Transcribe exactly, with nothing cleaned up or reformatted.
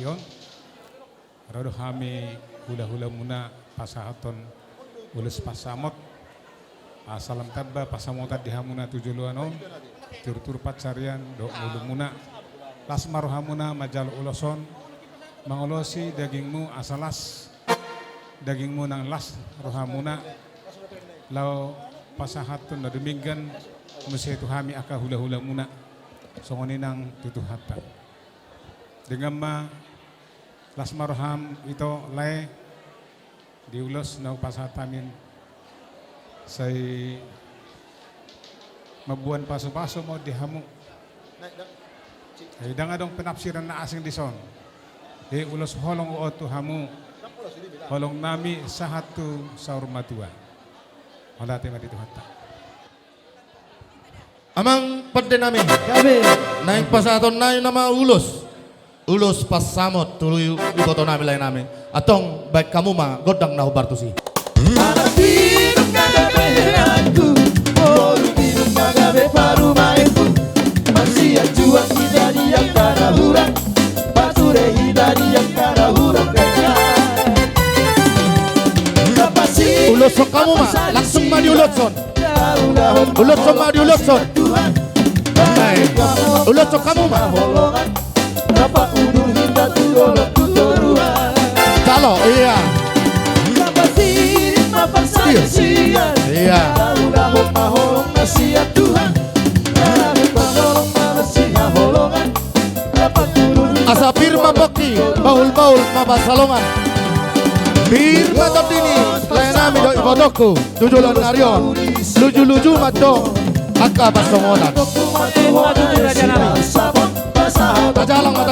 Ro do hami hulahulamuna pasahathon ulos pansamot. Salam tamba pansamotan di hamuna tu joloan on, turtur pansarian dohot ngolumuna. Las ma rohamuna manjalo ulos on, mangolosi dagingmu asa las, dagingmu nang las rohamuna, laho pasahathon na dumenggan muse tu hami angka hulahulamuna. Songon i nang tu Tuhanta. Dengan ma, las ma roham ito lae, di ulos na hupasahat hami on, sai mamboan pasupasu ma on di hamu. Ai ndang adong penafsiran na asing dison. Di ulos holong on tu hamu, holong nami sahat tu saur matua. Mauliate ma di Tuhanta. Amang pande nami. Gabe. Naeng pasahaton nai nama ulos. Ulos pansamot tu iboto nami lae nami. Antong baen hamu ma gondang na hombar tusi. Anak pinung na gabe heranku, boru pinung na gabe parumaenku. Marsianjuan hita di angka na hurang, pature hita di angka na hurang. Uloshon hamu ma, langsung ma diuloshon. Uloshon ma, diuloshon. Uloshon hamu ma. Jalo, iya. Iya. Asa pir ma pongki, bahulbahul ma pansalongan. Pir ma tondini, lae nami dohot ibotongku, tu joloan ni ari on. Lujuluju ma antong angka pansamotan. Tajalang ma,